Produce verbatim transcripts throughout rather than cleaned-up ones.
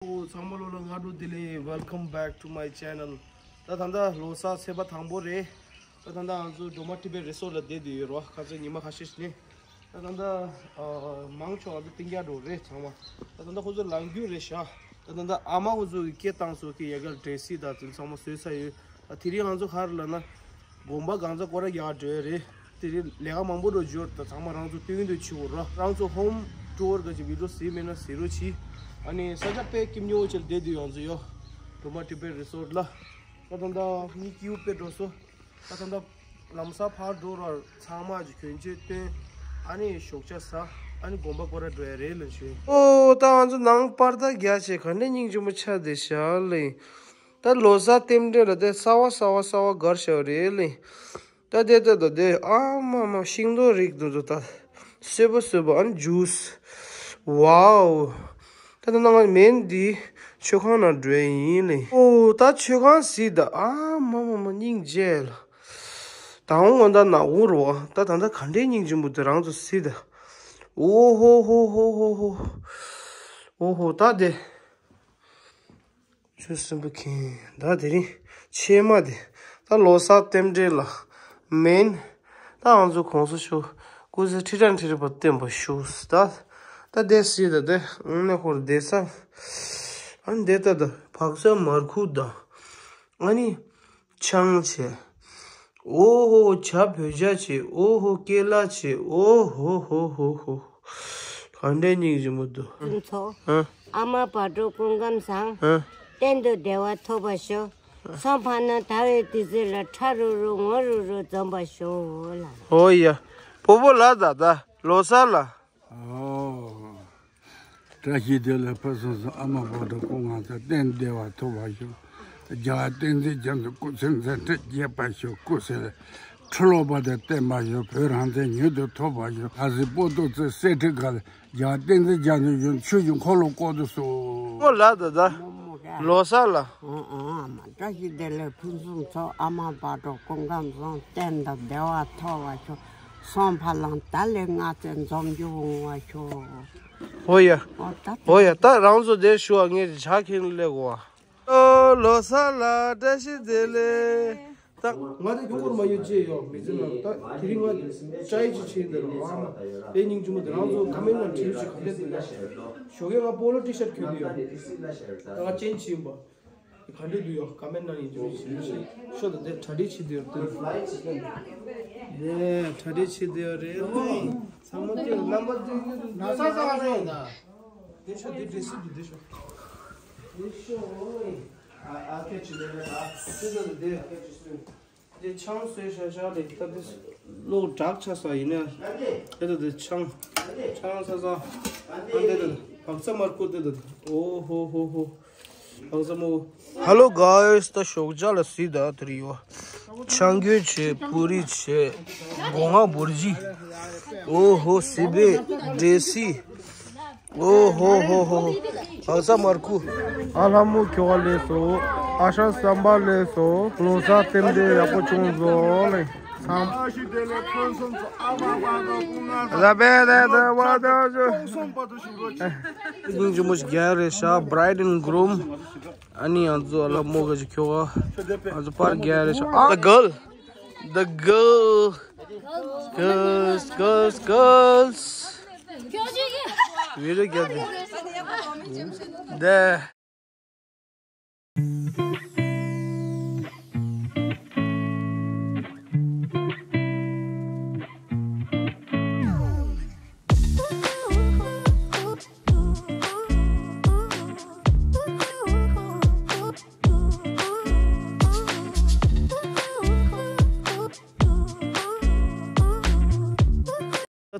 ཨོ། ཚང་མ་ལོ་ལ་སྔ་དྲོ་བདེ་ལེགས། Welcome back to my channel. ད་ད་ལྟ་ལོ་གསར་ཚེས་པ་དང་པོ་རེད། ད་ད་ལྟ་ང་ཚོ་སྒྲོལ་མ་ཊི་བེཊ་རི་སོརཊ་ལ་བསྡད་དེ་ཡོད་རོ། ཁ་སང་ཉི་མ་ཁ་ཤས་ཤིག་ནས། ད་ད་ལྟ་ཨ་མང་ཆེ་བ་ང་ཚོ་སྤུན་ཀྱག་འགྲོ་རེད་ཚང་མ། ད་ད་ལྟ་ཁོ་ཚོ་ལངས་རྒྱུ་རེད་ཤག་ད་ད་ལྟ་ཨ་མ་ཁོ་ཚོ་གི་སྐད་བཏང་སོང་གི། ཡ་གར་འབྲས་སིལ་དང་དེ་ཚང་མ་བཟོས་ཚར་ཡོད། ཨ་དེ་རིང་ང་ཚོ་ག་རེ་ལབ་ན། དགོན་པ་གང་ཚ་སྐོར་ར་རྒྱག་འགྲོ་ཡ་རེད། དེ་རིང་ལས་ཀ་མང་པོ་འགྲོ་རྒྱུ་རེད། ད་ཚང་མ་རང་ཚོ་སྟོན་འདོད་ཆེ་བོ་ར། རང་ཚོ་ཧོམ་ཊུར་ག་ཅིག་བི་ཌི་ཡོ་གཟིགས་མེད་ན་གཟིགས་རོགས་གྱིས། ཨ་ནི་ས་ཆ་དཔེ་སྐྱིད་ཉོ་ཆེར་བསྡད་དུས་ཡོང་ཚོ་ཡོ། སྒྲོལ་མ་ཊི་བེཊ་རི་སོརཊ་ལ། ད་ད་ལྟ་མི་སྐྱིད་པོ་དཔེ་འགྲོ་སོང་། ད་ད་ལྟ་ལམ་སང་ཕར་འགྲོ་ར་ཚང་མ་གྱི་གྱོན་ཆས་སྟོན། ཨ་ནི་ཞོགས་ཇ་ཟ། ཨ་ནི་དགོན་པ་སྐོར་ར་འགྲོ་ཡ་རེད་ལབ་ཞུ། ཨོ། ད་ང་ཚོ་ནང་པར་ད་རྒྱག་བྱས་ག་འདྲ་སྙིང་རྗེ་མོ་ཆགས་བསྡད་ཤག་ལེ། ད་ལོ་གསར་རྟེན་འབྲེལ་ལ་དེ་གསར་བ་གསར་བ་གསར་བ་སྒར་ཤག་རེད་ལེ། ད་དེ་ལྟ་ད་དེ་ཨ་མ་མ་ཤིང་ཏོག་རིགས་འདུག་འདུག་ད་སོས་པ་སོས་པ། ཨ་ནི་ཇུས། ཝའོ། ད་ད་ནང་མེན་འདི་མཆོད་ཁང་ནང་འགྲོ་ཡ་ཡིན་ལེ། ཨོ། ད་མཆོད་ཁང་གཟིགས་ད་ཨ་མ་མ་མ་སྙིང་རྗེ་ལ། ད་འོང་ང་ད་ནག་འོང་རོ། ད་ད་ད་ག་འདྲའི་སྙིང་རྗེ་མོ་དེ་རང་ཚོ་གཟིགས་ད། ཨོ་ཧོ་ཧོ་ཧོ་ཧོ་ཧོ། ཨོ་ཧོ། ད་དེ། ཆུ་སྲིན་པོ་ཁེངས། ད་དེ་རིང་ཕྱེ་མ་དེ། ད་ལོ་གསར་རྟེན་འབྲེལ་ལ་མེན། ད་ང་ཚོ་གོང་ས་མཆོག་སྐུ་ཚེ་ཁྲི་ཕྲག་ཁྲི་རིང་བར་བརྟན་པར་ཤོག་ད་ད་དེ་སྲིད་ད་དེ་ཨང་ནས་ཧོར་བསྡད་ས། ཨ་ནི་དེ་ད་ད་བག་ཚ་མར་ཁུ་དང་། ཨ་ནི་ཆང་བྱས། ཨོ་ཧོ། ཇ་བོད་ཇ་བྱས། ཨོ་ཧོ། ཀེ་ལ་བྱས། ཨོ་ཧོ་ཧོ་ཧོ་ཧོ། ག་འདྲའི་སྙིང་རྗེ་མོ་འདུག་ཕུན་ཚོགས། ཨ། ཨ་མ་བག་དྲོ་སྐུ་ཁམས་བཟང་། ཨ། གཏན་དུ་བདེ་བ་ཐོབ་པར་ཤོག་སོང་ཕ་ན་ད་བའི་དུས་ཚོད་ལ་ཁྲ་རུ་རུ་ངོ་རུ་རུ་འཛོམས་པར་ཤོག་ལ། ཨོ་ཡ། ཕུ་བོ་ལ་ད་ད་ལོ་གསར་ལ། ཨོ། བཀྲ་ཤིས་བདེ་ལེགས་ཕུན་སུམ་ཚོགས། ཨ་མ་བག་དྲོ་སྐུ་ཁམས་བཟང་། གཏན་བདེ་བ་ཐོབ་པར་ཤོག་རྒྱལ་བ་བསྟན་འཛིན་རྒྱ་མཚོ་སྐུ་ཚེ་མཛད་འཕྲིན་རྒྱས་པར་ཤོག་སྐུ་ཚེ་ཁྲི་ལོ་བར་དུ་བརྟན་པར་ཤོག་བོད་རང་བཙན་མྱུར་དུ་ཐོབ་པར་ཤོག་ཨ་ཟི་པོ་ཏོ་ཙི་གསེར་ཁྲི་ག་ལ་རྒྱལ་བ་བསྟན་འཛིན་རྒྱ་མཚོ་ཡུམ་ཆོས་ཀྱི་འཁོར་ལོ་བསྐོར་དུ་གསོལ། ལོ་གསར་ལ། ལོ་གསར་ལ། ཨང་ཨང་། བཀྲ་ཤིས་བདེ་ལེགས་ཕུན་སུམ་ཚོགས། ཨ་མ་བག་དྲོ་སྐུ་ཁམས་བཟང་། གཏན་དུ་བདེ་བ་ཐོབ་པར་ཤོག་སོང་ཕ་ལང་ད་ལས་ང་ཚོའི་འཛོམས་རྒྱུ་འོང་བ་ཤོག་ཨོ་ཡ། ཨོ་ད་ཨོ་ཡ། ད་རང་ཚོ་དེ་ཞུ་བ་ངས་ཇ་ཁྱེར་སླེབས་གོ་བ། ཨོ་ལོ་གསར་ལ་བཀྲ་ཤིས་བདེ་ལེགས། ད་ང་དེ་གྱོང་གོར་མ་ཡོད་ཅེས་ཡོད་མི་ཚེ་ན། ད་དེ་རིང་ང་ཅའི་ཅི་ཆེན་དེ་ལ་ཨ་མ་དེ་སྙིང་རྗེ་མོ་དེ། རང་ཚོ་ཁ་མེན་ན་བྲིས་ཅིག་ག་འདྲས་འདུག་ན། ཞོགས་ཀས་ང་པོ་ལོ་ཊི་ཤར་གྱོན་དུ་ཡོད། ད་ང་ཅན་ཆེན་པ། ག་འདྲས་འདུག་ཡོད་ཁ་མེན་ན་ཡིན་ཅི་ཆེན་ཤོ་ད་དེ་གྲ་སྒྲིག་བྱེད་དུ་ཡོད་དུ། དེ་གྲ་སྒྲིག་བྱེད་དུ་ཡོད་རེད། ཚང་མ་དེ་རྣམ་པ་དེ་ན་ས་ས་ས་ཡིན་ན། དེ་ཤོ་དེ་འདྲས་སི་དུ་དེ་ཤོ། དེ་ཤོ་ཨ་ཨ་ཁེ་ཆི་ལེ་ན་ད་སི་ད་དེ་ཨ་ཁེ་ཆི་སུ། དེ་ཆང་སོས་ཤ་ཤ་ལེ། ད་དེ་ལོག་དྲག་ཆ་ས་ཡིན་ན། དེ་ད་དེ་ཆང་ཆང་ས་ས། ཨ་དེ་ད་བག་ཚ་མར་ཁུ་དེ་ད། ཨོ་ཧོ་ཧོ་ཧོ། བག་ཚ་མོ། Hello guys. ད་ཞོགས་ཇ་ལ་སི་ད་དེ་རི་ཡོ། ཆང་གོས་བྱས། པུ་རི་བྱས། སྒོ་ང་འབུར་གྱི། ཨོ་ཧོ། སི་པེ། འབྲས་སིལ། ཨོ་ཧོ་ཧོ་ཧོ། བག་ཚ་མར་ཁུ། ཨ་ལྷ་མོ་ཁྱོ་ག་ལེགས་སོ། ཨ་ཞང་བསམ་པ་ལེགས་སོ། ལོ་གསར་རྟེན་འབྲེལ་ཡག་པོ་བྱུང་སོང་ལེ། ཚང་ལ་བེ་དེ་དེ་བ་དེ་ཞུ། སྙིང་རྗེ་མོ་ཞིག་རྒྱལ་རེད་ཤག bride and groom། ཨ་ནི་ང་ཚོ་ཨ་ལྷ་མོ་ག་ཅིག་ཁྱོ་ག་ང་ཚོ་པར་རྒྱལ་རེད་ཤག་ཨ་the girl. The girl. Girls, girls, girls. Video get there.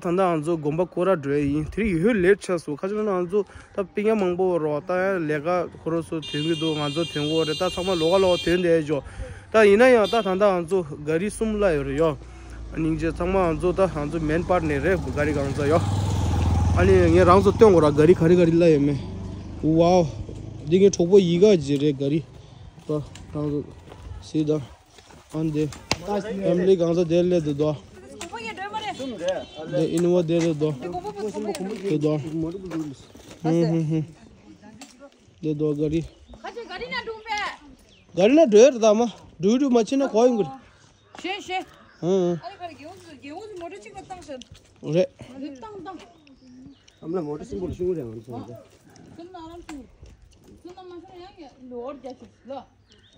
ད་ད་ལྟ་ང་ཚོ་དགོན་པ་སྐོར་ར་འགྲོ་ཡ་ཡིན། དེ་རིང་ཡོད་ལེཊ་ཆགས་སོང་། ཁ་ཅིག་ན་ང་ཚོ་ད་སྤུན་ཀྱག་མང་པོ་རོ། ད་ཡང་ལས་ཀ་ཁོ་རང་ཚོ་ཐོན་གྱི་འདུག་ང་ཚོ་ཐོན་གྱི་ཡོད་རེད། ད་ཚང་མ་ལོགས་ཀ་ལོགས་ཀ་ཐོན་བསྡད་ཡོད། ད་ཡིན་ན་ཡང་ད་ད་ལྟ་ང་ཚོ་ག་རི་གསུམ་ལ་ཡོད་རེད་ཡོ། སྙིང་རྗེ། ཚང་མ་ང་ཚོ་ད་ང་ཚོ་མེན་པར་ནས་རེད། ག་རི་གང་ཚ་ཡོ། ཨ་ནི་ངས་རང་ཚོ་སྟོན་དགོས་ར། ག་རི་ག་རི་ག་རི་ལ་ཡོད་མེད། ཝའོ། འདི་ངའི་གྲོགས་པོ་ཡི་ག་ཇི་རེད་ག་རི། ད་རང་ཚོ་སི་ད། ཨ་འདི། ཕེ་མི་ལི་གང་ཚ་དེར་སླེབས་འདུག་དོ། འདི་ཨིན་ནོ་ཝ་དེར་སླེབས་འདུག་དེ་དོ། ཧུམ་ཧུམ་ཧུམ། འདི་རྡོ་ག་རི། ཁ་ཆེ་ག་རི་ན་འགྲོ་བས། ག་རི་ན་འགྲོ་ཡ་རེད་ད་མ། འགྲོ་འགྲོ་མ་ཕྱིན་ན་གོ་ཡོང་གི་རེད། ཤེས་ཤེས། ཧུང་། ཨ་ནི་ག་རི་རྒྱལ་བོ་རྒྱལ་བོ་མོ་ཊ་གཅིག་ལ་བཏང་ཤག་རེད། རེད་བཏང་བཏང་། ཨ་མ་ལ་མོ་ཊ་སིམ་པོལ་ཤུ་རེད་ང་ཚོ། སུན་ན་རམ་སུ། སུན་ན་མ་སུན་ཡང་ཡ་ལོ་འོར་རྒྱ་ཆུ་ལ།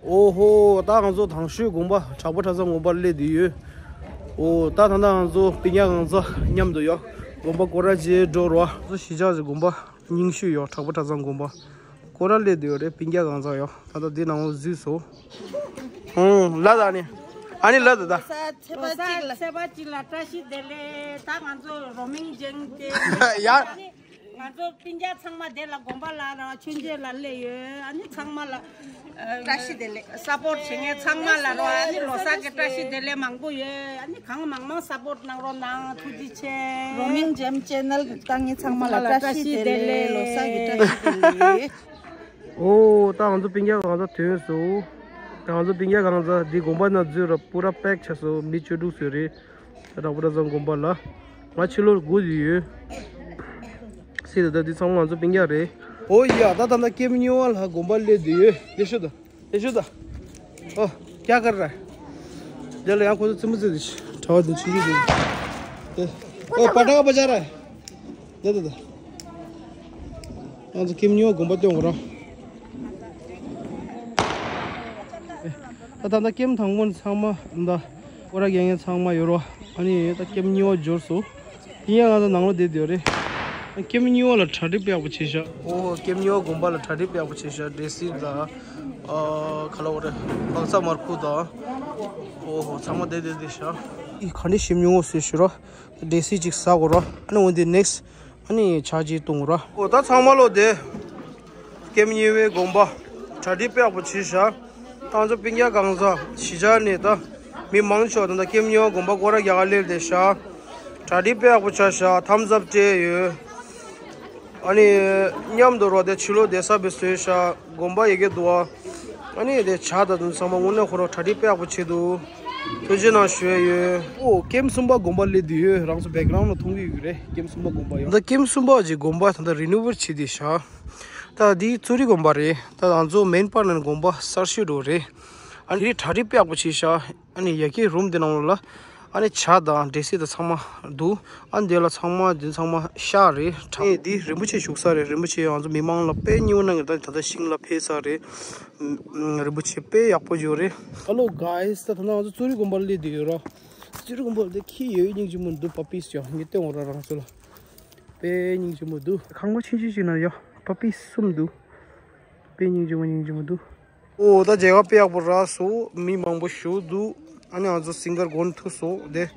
ཨོ་ཧོ། ད་ང་ཚོ་དང་ཤོས་དགོན་པ་གྲགས་པ་གྲྭ་ཚང་དགོན་པ་སླེབས་བསྡད་ཡོད། ཨོ་ད་ད་ལྟ་ང་ཚོ་སྤུན་ཀྱག་གང་ཚ་མཉམ་དུ་ཡོད། དགོན་པ་སྐོར་ར་བྱེད་འགྲོ་རོགས། ང་ཚོ་གཞིས་ཆགས་ཀྱི་དགོན་པ་རྙིང་ཤོས་ཡོད་གྲགས་པ་གྲྭ་ཚང་དགོན་པ། སྐོར་ར་སླེབས་བསྡད་ཡོད་རེད་སྤུན་ཀྱག་གང་ཚ་ཡོད། ད་ལྟ་འདི་ནང་ལ་འཛུལ་སོང་། ཧུང་ལ་ད་ནི། ཨ་ནི་ལ་ད་ད། ཚེས་པ་གཅིག་ལ་ཚེས་པ་གཅིག་ལ་བཀྲ་ཤིས་བདེ་ལེགས། ད་ང་ཚོ་རོ་མིང་ཇེང་ཏེ། ཡ། ང་ཚོ་སྤུན་ཀྱག་ཚང་མ་དེ་ལ་དགོན་པ་ལ་ར་མཆོད་མཇལ་ལ་སླེབས་ཡོད། ཨ་ནི་ཚང་མ་ལ་བཀྲ་ཤིས་བདེ་ལེགས། སཔོར་བྱེད་མཁན་ཚང་མ་ལ་རོ། ཨ་ནི་ལོ་གསར་གྱི་བཀྲ་ཤིས་བདེ་ལེགས་མང་པོ་ཡོད། ཨ་ནི་གང་མང་མང་སཔོར་གནང་རོགས་གནང་། ཐུགས་རྗེ་ཆེ། རོ་མིང་ཇེམ་ཅེ་ནལ་གྱི་ལྟ་མཁན་ཚང་མ་ལ་བཀྲ་ཤིས་བདེ་ལེགས། ལོ་གསར་གྱི་བཀྲ་ཤིས་བདེ་ལེགས། ཨོ་ད་ང་ཚོ་སྤུན་ཀྱག་གང་ཚ་ཐོན་སོང་། ད་ང་ཚོ་སྤུན་ཀྱག་གང་ཚ་འདི་དགོན་པ་ན་འཛུལ་ར་པུ་ར་པེག་ཆགས་སོང་། མི་བཅུ་དྲུག་ཙམ་རེད། ད་གྲགས་པ་གྲྭ་ཚང་དགོན་པ་ལ། ང་ཕྱི་ལོགས་སྒུག་བསྡད་ཡོད། སྲིད་ད་ལྟ་འདི་ཚང་མ་ང་ཚོ་སྤུན་ཀྱག་རེད། ཨོ་ཡ་ད་ད་ལྟ་ཀེམ་གཉིས་པ་ལ་དགོན་པ་སླེབས་བསྡད་ཡོད། ལེགས་ཤོག་ད། ལེགས་ཤོག་ད། ཨོ་ཀྱ་ཀར་ར། དེ་ལ་ཡང་ཁོ་ཚོ་རྩེད་མོ་རྩེ་དེ་གྲྭ་བ་དེ་ཆུང་ཆུང་དེ། ཨོ་པ་ཏྲ་པ་ཅཱ་ར། ད་ད་ད། ང་ཚོ་ཀེམ་གཉིས་པ་དགོན་པ་སྟོན་དགོས་ར། ད་ད་ད་ཀེམ་དང་པོ་ནི་ཚང་མ་ད་སྐོར་ར་རྒྱག་མཁན་ཚང་མ་ཡོད་རོ། ཨ་ནི་ད་ཀེམ་གཉིས་པ་འབྱོར་སོང་། དེ་ཡང་ང་ཚོ་ནང་ལོགས་བསྡད་བསྡད་ཡོད་རེད། ཀེམ་གཉིས་པ་ལ་གྲ་སྒྲིག་དཔེ་ཡག་པོ་བྱས་ཤག་ཨོ་ཀེམ་གཉིས་པ་དགོན་པ་ལ་གྲ་སྒྲིག་དཔེ་ཡག་པོ་བྱས་ཤག་འབྲས་སིལ་དང་། ཨ་ག་ལ་འོ་རེད། བག་ཚ་མར་ཁུ་དང་། ཨོ་ཧོ་ཚང་མ་བསྡད་བསྡད་བསྡད་ཤག་ཨི་ག་འདྲ་ཞིམ་མྱོང་ངོ་ཟེར་ཞུ་རོགས། འབྲས་སིལ་གཅིག་ཟ་དགོས་རོགས། ཨ་ནི་འོན་ཏེ་ནེགསི་ཨ་ནི་ཇ་གཅིག་བཏུང་དགོས་རོགས། ཨོ་ད་ཚང་མ་ལོ་དེ། ཀེམ་གཉིས་པའི་དགོན་པ་གྲ་སྒྲིག་དཔེ་ཡག་པོ་བྱས་ཤག་ད་ང་ཚོ་སྤུན་ཀྱག་གང་ཚ་གཞིས་ཆགས་ནས་ད་མི་མང་ཤོས་ད་ལྟ་ཀེམ་གཉིས་པ་དགོན་པ་སྐོར་ར་རྒྱག་ག་སླེབས་བསྡད་ཤག་གྲ་སྒྲིག་དཔེ་ཡག་པོ་བྱས་ཤག་ཐམ་སབ་སྤྲད་ཡོད། ཨ་ནི་མཉམ་དུ་རོགས་དེ་ཕྱི་ལོགས་བསྡད་ས་བའི་བཟོས་ཤག་དགོན་པ་ཡི་གེ་འདུག་ཨ་ནི་དེ་ཇ་དང་དུ་ཚང་མ་དངོས་གནས་ཁོ་རང་གྲ་སྒྲིག་དཔེ་ཡག་པོ་བྱས་འདུག་ཐུགས་རྗེ་གནང་ཞུ་ཡ་ཡོད། ཨོ་ཀེམ་གསུམ་པ་དགོན་པ་སླེབས་བསྡད་ཡོད། རང་ཚོ་བེག་གྷ་རའུན་ལ་མཐོང་གི་ཡོད་རེད། ཀེམ་གསུམ་པ་དགོན་པ་ཡོད། ད་ཀེམ་གསུམ་པ་གི་དགོན་པ་ད་ལྟ་རི་ནོ་ཝེཊ་བྱས་བསྡད་ཤག་ད་འདི་ཙུ་རི་དགོན་པ་རེད། ད་ང་ཚོ་མེན་པར་ནན་དགོན་པ་གསར་ཤོས་འགྲོ་རེད། ཨ་ནི་གྲ་སྒྲིག་དཔེ་ཡག་པོ་བྱས་ཤག་ཨ་ནི་ཡ་གི་རུམ་དེ་ནང་ལ་ཨ་ནི་ཇ་དང་འབྲས་སིལ་དང་ཚང་མ་འདུག་ཨ་ནི་དེ་ལ་ཚང་མ་འདི་ཚང་མ་ཤག་རེད། ཨ་ནི་འདི་རིན་པོ་ཆེ་བཞུགས་ས་རེད། རིན་པོ་ཆེ་ང་ཚོ་མི་མང་ལ་དཔེ་སྙིང་པོ་གནང་གི། ད་ད་ལྟ་ཤིང་ལ་ཕེབས་ས་རེད། རིན་པོ་ཆེ་དཔེ་ཡག་པོ་ཡོད་རེད། Hello guys ད་ད་ང་ཚོ་ཙུ་རི་དགོན་པར་སླེབས་བསྡད་ཡོད་ར། ཙུ་རི་དགོན་པར་དེ་ཁྱི་ཡོད་སྙིང་རྗེ་མོ་འདུག་པ་པིས་ཡོད་ངས་བསྟན་འོང་ར་རང་ཚོ་ལ། དཔེ་སྙིང་རྗེ་མོ་འདུག་ཁང་པ་ཆུང་ཆུང་ཞིག་ན་ཡ་པ་པིས་གསུམ་འདུག་དཔེ་སྙིང་རྗེ་མོ་སྙིང་རྗེ་མོ་འདུག་ཨོ་ད་མཇལ་ཁ་དཔེ་ཡག་པོ་རག་སོང་། མི་མང་པོ་ཞིག་འདུག་ཨ་ནི་ང་ཚོ་སིང་གར་གོན་ཐུབ་སོང་དེ།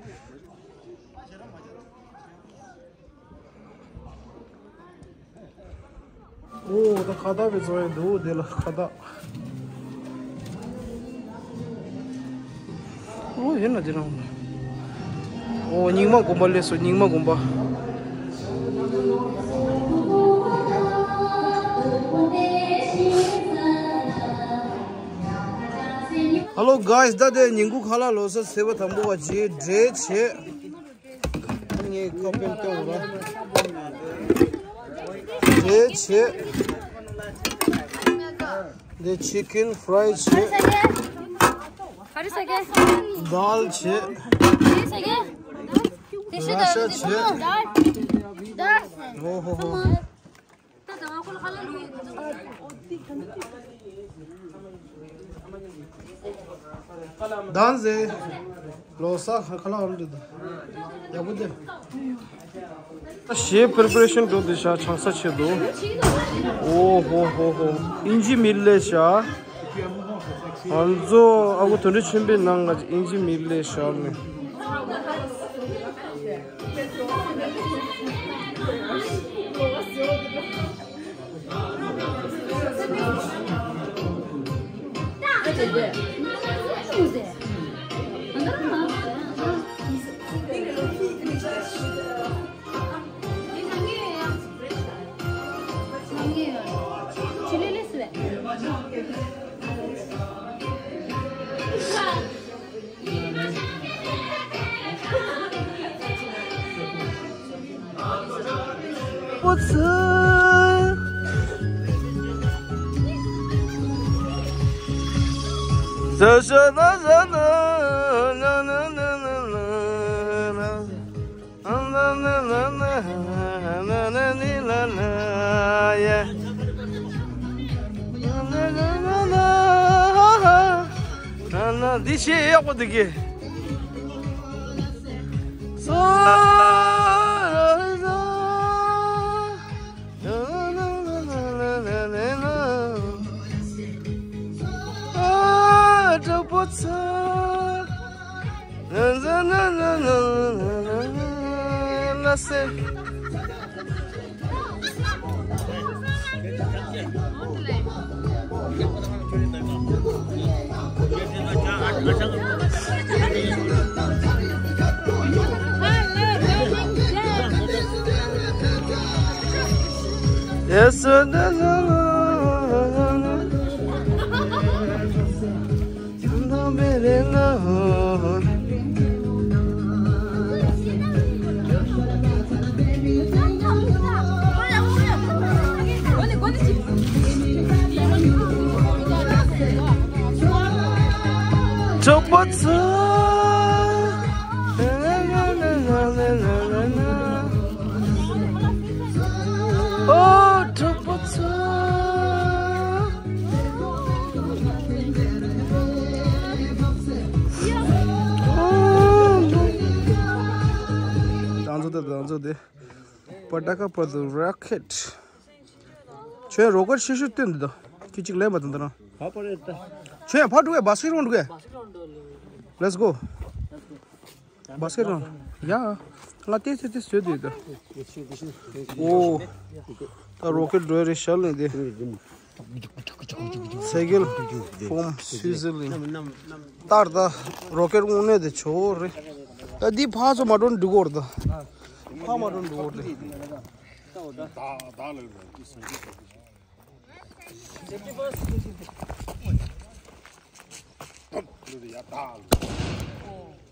ཨོ་ད་ཁ་བཏགས་བེ་བཟོ་ཡི་འདུག་དེ་ལ་ཁ་བཏགས། ཨོ་ཡིན་ན་དེ་རང་། ཨོ་རྙིང་མ་དགོན་པ་སླེབས་སོང་། རྙིང་མ་དགོན་པ། Hello guys ད་དེ་ཉིན་གུང་ཁ་ལག་ལོ་གསར་ཚེས་པ་དང་པོ་བ་ཅིག་འབྲས་བྱེད། ངས་ཁ་དཔེ་སྟོན་ར། འབྲས་བྱེད། འདི་ཆི་ཀིན་ཕ་རའི་བྱེད། ག་རེ་ཟ་གི། དཱལ་བྱེད། ག་རེ་ཟ་གི། དེ་ཤི་ད་ར་ཤ་བྱེད། དཱལ། དཱལ། ཨོ་ཧོ་ཧོ། ལྡང་ཟེ། ལོ་གསར་ཁ་ཁ་ལག་འདི་དང་། ཡག་པོ་དེ། ད་གཞས་པི་རི་པེ་རེ་ཤན་འགྲོ་འདི་ཤག་ཆང་ས་ཆེད་དུ། ཨོ་ཧོ་ཧོ་ཧོ། ཨིན་ཇི་མི་ལེ་ཤག་ང་ཚོ་ཨ་ཁུ་དོན་གྲུབ་ཆོས་འཕེལ་ནང་ང་ཅིག་ཨིན་ཇི་མི་ལེ་ཤག་ནི། འདི་ཆེས་ཡག་པོ་འདུག་གི། ད་ཚོ་དེ། ད་ཚོ་དེ། Pataka for the rocket. ཁྱོད་རོ་ཀེཊ་ཤི་ཤུ་སྟོན་འདི་དང་ཁྱི་གཅིག་ལེན་པ་དང་དང་། ཁྱོད་ཕར་འགྲོ་གས། བ་སི་ཀེཊ་རང་འགྲོ་གས། Let's go. Basket round. Yeah. ང་ཏེ་ཏེ་ཏེ་སོད་དེ་ད། ཨོ། ད་རོ་ཀེཊ་འགྲོ་རེ་ཤར་ལེན་དེ། Seagull from Switzerland. ད་ད་རོ་ཀེཊ་དངོས་གནས་དེ་ཆོ་རེད། ད་འདི་ཕར་ཚུར་མ་འགྲོ་འགྲིག་གོ་རེད་ད། ཕར་མ་འགྲོ་འགྲིག་གོ་རེད།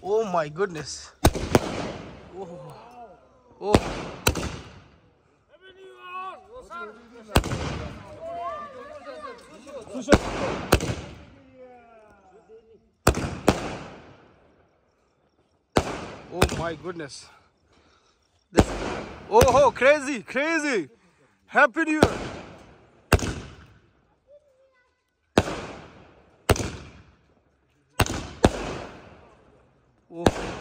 Oh my goodness. Oh. Oh. Oh my goodness. This, oh, ho, crazy, crazy. Happy New Year. Oh.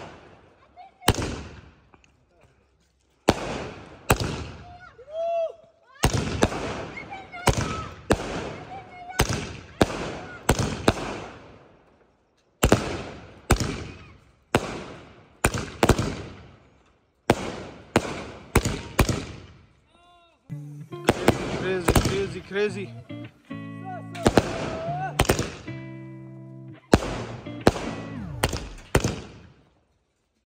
Crazy, crazy, crazy.